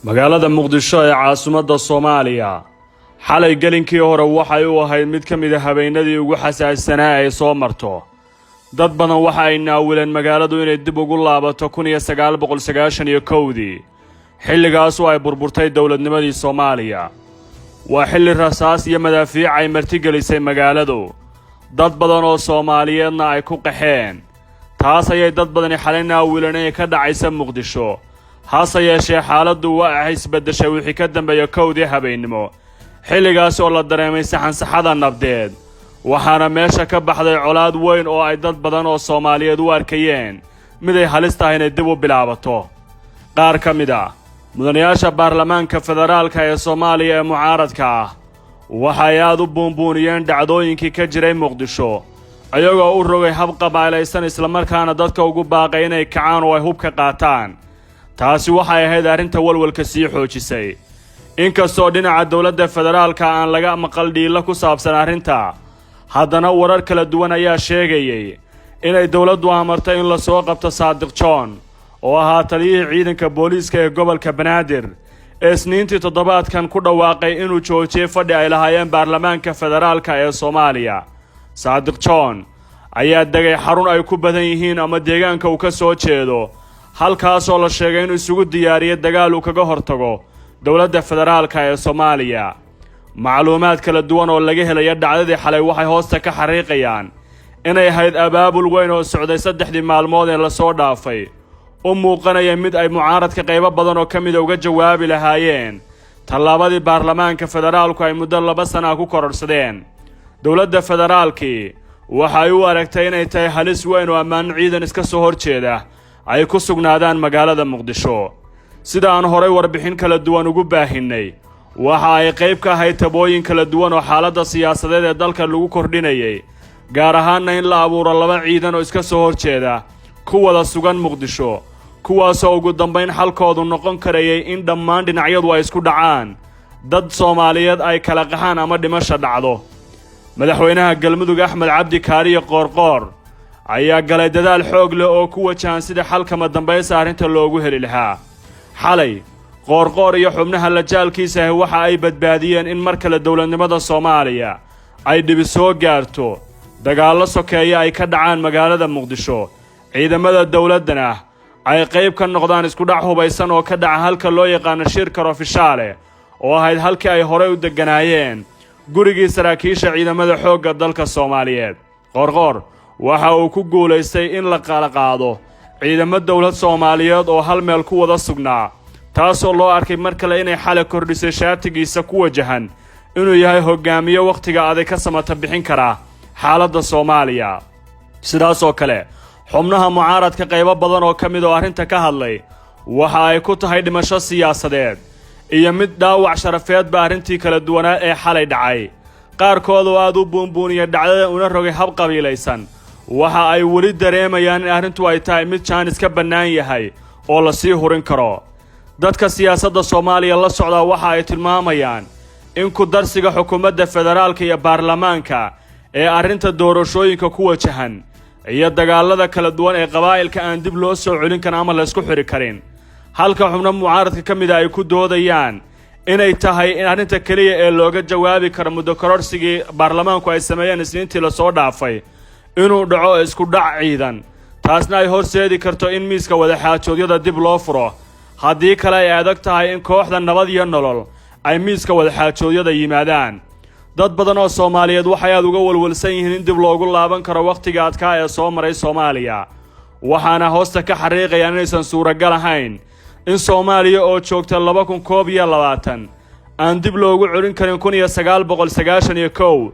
Magaalada Muqdisho ee caasimadda Soomaaliya xalay gelinkii hore waxay u ahayd mid ka mid ah habeenadii ugu xasaasisanaa ay soo marto. Dad badan waxa ay naawileen magaaladu inay dib ugu laabato 1991-dii, xilligaas oo ay burburtay dowladnimadii Soomaaliya. Waa xilli rasaas iyo madaafiic ay martigelisay magaaladu, dad badan oo Soomaaliyeedna ay ku qaxeen. Taas ayay dad badani xalay naawileen inay ka dhacaysa Muqdisho. Hase yeeshee, xaaladdu waa ay isbeddeshay wixii ka dambeeya 1-dii habeennimo, xilligaas oo la dareemay saxansaxada nabdeed, waxaana meesha ka baxday colaad weyn oo ay dad badan oo Soomaaliyeed u arkayeen mid ay halis tahay inay dib u bilaabato. Qaar ka mid ah mudanayaasha baarlamaanka federaalka ee Soomaaliya ee mucaaradka ah waxa ay aad u buunbuuniyeen dhacdooyinkii ka jiray Muqdisho, iyagoo u rogay hab qabaalaysan, islamarkaana dadka ugu baaqay inay kacaan oo ay hubka qaataan. Taasi waxay ahayd arrinta walwalka sii xoojisay. Inkastoo dhinaca dowladda federaalka aan laga maqal dhiilo ku saabsan arrinta, haddana warar kala duwan ayaa sheegayay inay dowladdu amartay in lasoo qabto Saadiq John, oo ahaa taliyihii ciidanka booliiska ee gobolka Banaadir ee Isniintii toddobaadkan ku dhawaaqay inuu joojiyey fadhi ay lahaayeen baarlamaanka federaalka ee Soomaaliya. Saadiq John ayaa degay xarun ay ku badan yihiin ama deegaanka uu ka soo jeedo, halkaasoo la sheegay inuu isugu diyaariyey dagaal uu kaga hortago dowladda federaalka ee Soomaaliya. Macluumaad kala duwan oo laga helaya dhacdadii xalay waxay hoosta ka xariiqayaan inay ahayd abaabul weyn oo socday 3-dii maalmood ee lasoo dhaafay, u muuqanaya mid ay mucaaradka qaybo badan oo ka mida uga jawaabi lahaayeen tallaabadii baarlamaanka federaalku ay muddo 2 sana ku kororhsadeen. Dowladda federaalkii waxa ay u aragtay inay tahay halis weyn oo ammaano ciidan iska soo horjeeda ay ku sugnaadaan magaalada Muqdisho. Sida aan horay warbixin kala duwan ugu baahinnay, waxa ay qayb ka ahayd tabooyin kala duwan oo xaaladda siyaasadeed ee dalka lagu kordhinayay, gaar ahaanna in la abuuro laba ciidan oo iska soo horjeeda ku wada sugan Muqdisho, kuwaasoo ugu dambayn xalkoodu noqon karayay in dhammaan dhinacyadu ay isku dhacaan, dad Soomaaliyeed ay kala qaxaan ama dhimasha dhacdo. Madaxweynaha Galmudug, Axmed Cabdi Kaariye Qoorqoor, ayaa galay dadaal xoog leh oo ku wajahan sida xalkama dambaysa arrinta loogu heli lahaa. Xalay Qoorqoor iyo xubnaha lajaalkiisa ahi waxa ay badbaadiyeen in mar kale dowladnimada Soomaaliya ay dhibi soo gaarto, dagaallo sokeeya ay ka dhacaan magaalada Muqdisho, ciidamada dowladdana ay qayb ka noqdaan iskudhac hubaysan oo ka dhaca halka loo yaqaano Shirka Rofishaale, oo ahayd halkii ay horay u degganaayeen gurigii saraakiisha ciidamada xoogga dalka Soomaaliyeed. Qoorqoor waxa uu ku guulaystay in la kala qaado ciidamo dowlad Soomaaliyeed oo hal meel ku wada sugnaa, taasoo loo arkay mar kale inay xalay kordhisay shaatigiisa ku wajahan inuu yahay hoggaamiye wakhtiga adag ka samata bixin kara xaaladda Soomaaliya. Sidaas oo kale, xubnaha mucaaradka qaybo badan oo ka mid oo arrinta ka hadlay waxa ay ku tahay dhimasho siyaasadeed iyo mid dhaawac sharafeedba arrintii kala duwanaa ee xalay dhacay. Qaarkood oo aad u buunbuuniya dhacdada una rogay hab qabiilaysan waxa ay weli dareemayaan in arrintu ay tahay mid jaanis ka bannaan yahay oo lasii hurin karo. Dadka siyaasadda Soomaaliya la socdaa waxa ay tilmaamayaan in ku darsiga xukuumadda federaalka iyo baarlamaanka ee arrinta doorashooyinka ku wajahan iyo dagaalada kala duwan ee qabaa'ilka aan dib loo soo celin karin ama laysku xidhi karin, halka xubno mucaaradka ka mida ay ku doodayaan inay tahay in arrinta keliya ee looga jawaabi karo muddo kororsigii baarlamaanku ay sameeyeen Isniintii lasoo dhaafay inuu dhaco isku dhac ciidan, taasna ay horseedi karto in miiska wadaxaajoodyada dib loo furo, haddii kale ay adag tahay in kooxda Nabad iyo Nolol ay miiska wadaxaajoodyada yimaadaan. Dad badan oo Soomaaliyeed waxay aad uga walwalsan yihiin in dib loogu laaban karo wakhtiga adkaa ee soo maray Soomaaliya, waxaana hoosta ka xariiqayaan inaysan suuragal ahayn in Soomaaliya oo joogta 2021 aan dib loogu celin karin 1991,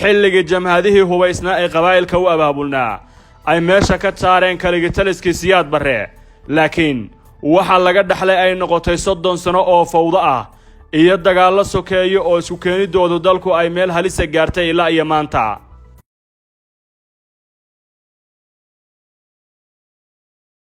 xilligii jamhadihii hubaysnaa ee qabaa'ilka u abaabulnaa ay meesha ka saareen kaligitaliskii Siyaad Barre, laakiin waxaa laga dhexlay ay noqotay 30 sano oo fawdo ah iyo dagaallo sokeeyo oo isku keenidoodu dalku ay meel halisa gaartay ilaa iyo maanta.